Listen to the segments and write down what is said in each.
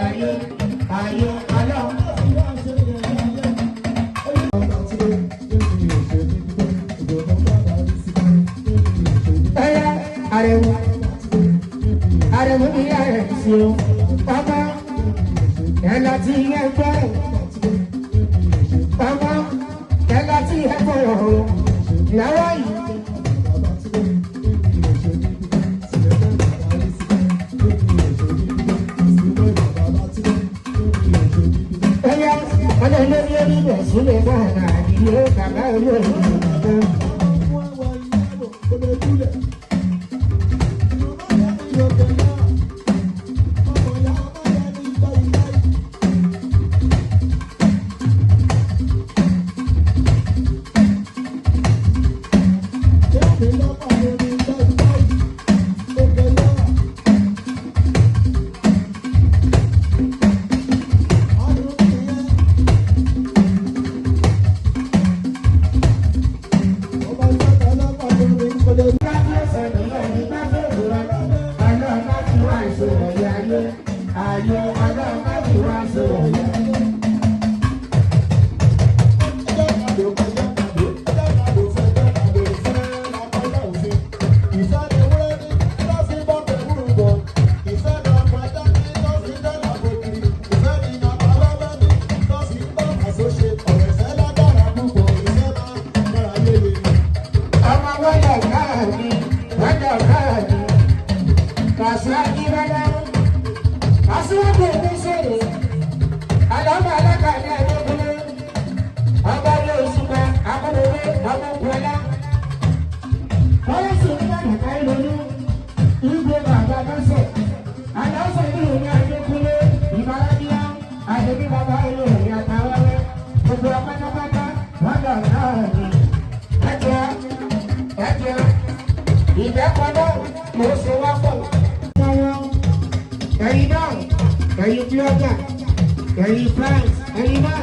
ayé ayé ọlọ́run. Ẹyẹ àrẹ̀wò àrẹ̀wò ní àrẹ̀ sí o ọmọ ẹ̀ láti ẹgbẹ́ ọmọ ẹ̀ láti ẹgbẹ́ ọ̀rọ̀ lọ́wọ́ yìí. Ẹyẹ ọlọ́lọ́rí orí rẹ̀ sílẹ̀ náà àdìyẹ bàbá olóògbé. Ọmọ wọ́dọ̀ káàdì wọ́dọ̀ káàdì kàṣíwájú rárá aṣíwájú èmi ṣèrè àlọ́mọ alákàdé adékúnlé ọba ní oṣù kan akọ́dọ̀wé ọmọ òkúọlá kọ́lẹ́sì onígbàgbà ìlú ìgbé bàbá lọ́sẹ̀ àlọ́sẹ̀ ní ìlú adékúnlé ìbáradíyá àdébí bàbá ìlú ìyá àtàwẹ́wẹ́ gbogbo apátápátá wọ́dọ̀ káàdì ẹjẹ ẹjẹ ìbẹ́pọ̀ náà ló ṣe wá pọ̀. Ẹ̀yin náà ẹ̀yin blogger ẹ̀yin fans ẹ̀yin náà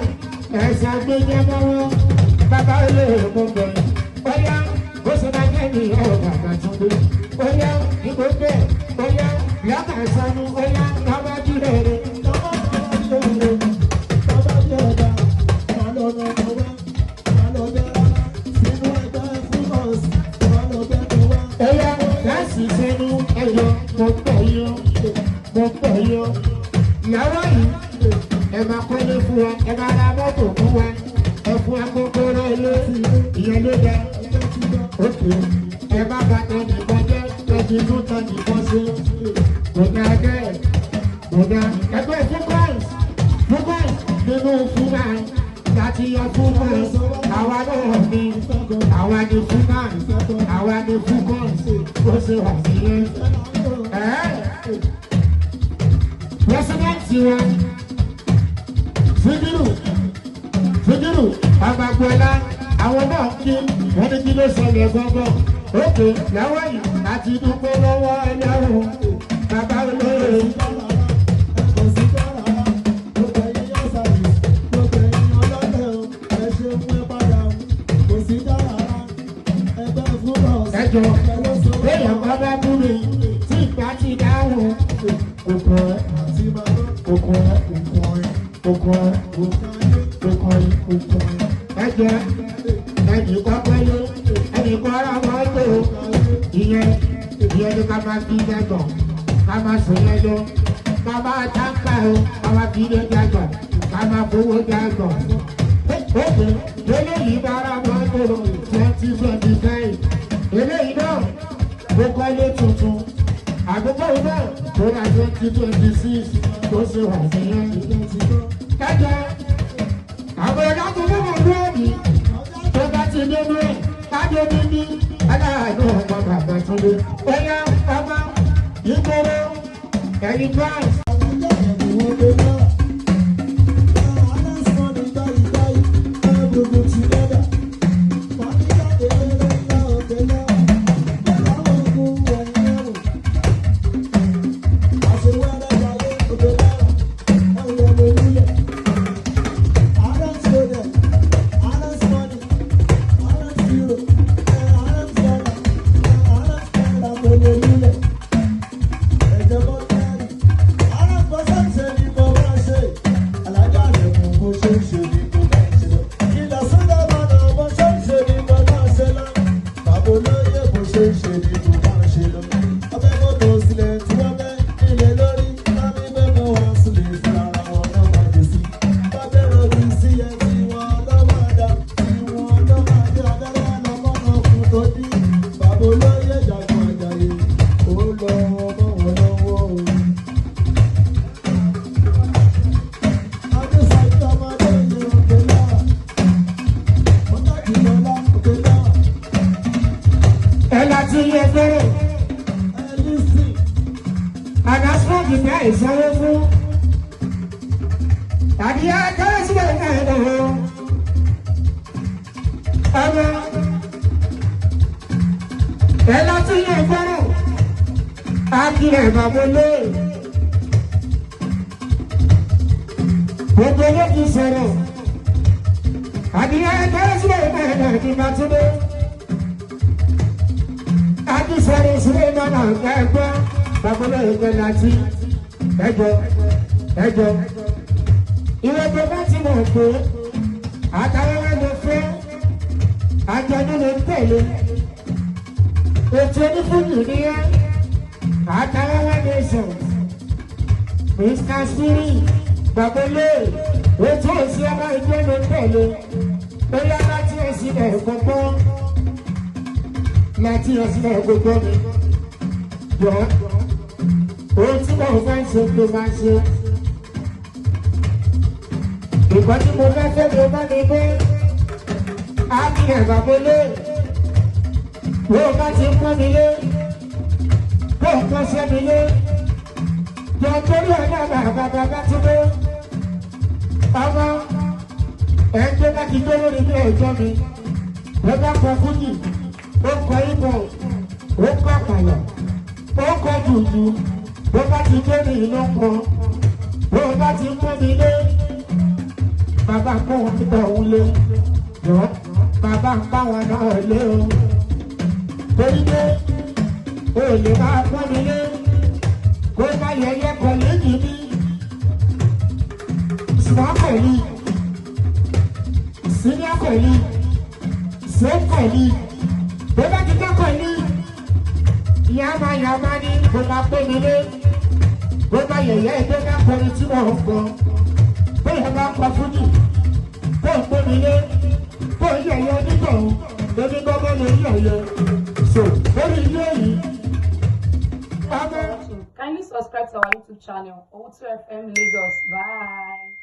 ẹ̀sìn agbẹ́jẹ́ mọ́wọ́ bàbá olóòrò mọ́ bẹ̀rẹ̀. Bóyá ó ṣe máa jẹ́ ní ọ̀rọ̀ bàbá Túndé. Bóyá ìbò bẹ́ẹ̀ bóyá lọ́kà sọnù bóyá lọ́mọ dúró rẹ̀. Ẹyá láti sẹ́nu ẹyọ mo pẹ̀ yọ mo pẹ̀ yọ. Ìyàwó yìí ẹ máa kọ́lé fún wa ẹ máa ra mọ́tò fún wa ẹ fún wa kọ́kọ́rọ́ ilé ìyẹn ló dá. Òkè ẹ má ba tẹnìkan jẹ́ tẹ̀sí tún tẹnìkan ṣe. Kò dá bẹ́ẹ̀ kò dá. Ẹgbẹ́ fúkọ́ìs fúkọ́ìs nínú fúnra láti yọ fúkọ́ìs àwa náà ní àwa ní fúkọ́ìs àwa ní fúkọ́ìs ó ṣe wà sílẹ̀. Pírẹsidẹ́ǹtì wa Síkírù Síkírù Abagbọ́lá àwọn náà kí wọ́n ní kí ló ṣẹlẹ̀ gbọ́ngàn. Òkè lọ́wọ́ yìí láti dúpẹ́ lọ́wọ́ ẹlẹ́rùn bàbá olóore. Ẹjọ́ béèyàn bá bá bú mi tí ìgbà ti dáhùn òkò ẹ̀ òkò ẹ̀ òkò ẹ̀ òkò ẹ̀ òkò ẹ̀. Ẹjọ́ ẹnì kan pẹ́lú ẹnì kan ara mọ́tò ìyẹn ìyẹn ni ká máa fi dẹ́gbọ̀n ká máa sùn yẹn lọ ká máa táǹkà o ká máa fi ilé dẹ́gbọ̀n ká máa fowó dẹ́gbọ̀n. Òkè eléyìí bá ara mọ́tò 2025 eléyìí náà mo kọ́lé tuntun àdúgbò náà tó ra 2026 tó ṣe wà níyẹn. Kẹ́kẹ́ àwọn ẹ̀dá tó fún mi lónìí tó bá ti dé mú ẹ̀ kájọ níbí aláàánú ọmọ bàbá Túndé. Ó yá ọmọ ìgboro ẹ̀yin fans. Àdìyá kérésìmẹ̀ náà lọ. Ọmọ ẹ láti yẹ gbọ́rọ̀. Akílẹ̀ bàbá lé. Gbogbo ló ti sọ̀rọ̀. Àdìyá kérésìmẹ̀ náà lọ kí n bá tún dé. Akísọ̀rọ̀ sílẹ̀ náà ẹgbẹ́ bàbá lóye pẹ́ láti ẹjọ́ ẹjọ́. Ìwé tó bá ti mọ̀ pé àtàwọn ló fẹ́ àjọyọ̀ ló tẹ̀lé. Ètò onífúnni nìyẹn àtàwọn ló sọ. Mr. Siri bàbá lóye ètò òsì ọmọ ìjọ ló tẹ̀lé. Ó yá láti ẹ̀sìn ẹ̀ gbogbo láti ẹsẹ̀ gbogbo mi jọ ohun tí mo fẹ́ ṣe ló máa ṣe. Ìgbà tí mo fẹ́ fẹ́ ló bá mi gbé á kí ẹ̀bà mo lé bó o bá ti pọ́n mi lé bó o kọ́ sẹ́ mi lé jọ torí ọ̀nà bàbá bàbá tí mo ọmọ ẹ̀ ń gbé láti gbé lórí bí ẹ̀jọ́ mi ló bá kọ fújì. Ó kọ ibò, ó kọ àpàlà, ó kọ jùjú, bó bá ti gbé mi ló ń kọ, bó bá ti kó mi lé, bàbá kó wọn nígbà òun lé, jọ bàbá ń bá wọn náà lé o. Torí pé o lè máa kó mi lé, kó má yẹyẹ kọ lẹ́yìn mi, small colleague, senior colleague, same colleague. Bó bá ti kẹ́kọ̀ọ́ ní yàmáyàmá ní kó máa pé mi lé bó bá yẹ̀yẹ́ ẹgbẹ́ bá kọrin tí wọ́n ń kọ bóyá bá ń kọ fújì kó ń pé mi lé kó ń yẹ̀yẹ́ onítọ̀hún lórí gbọ́gbọ́ lórí yẹ̀yẹ́ so lórí ilé yìí. Kindly subscribe to our YouTube channel, O2 FM Lagos. Bye.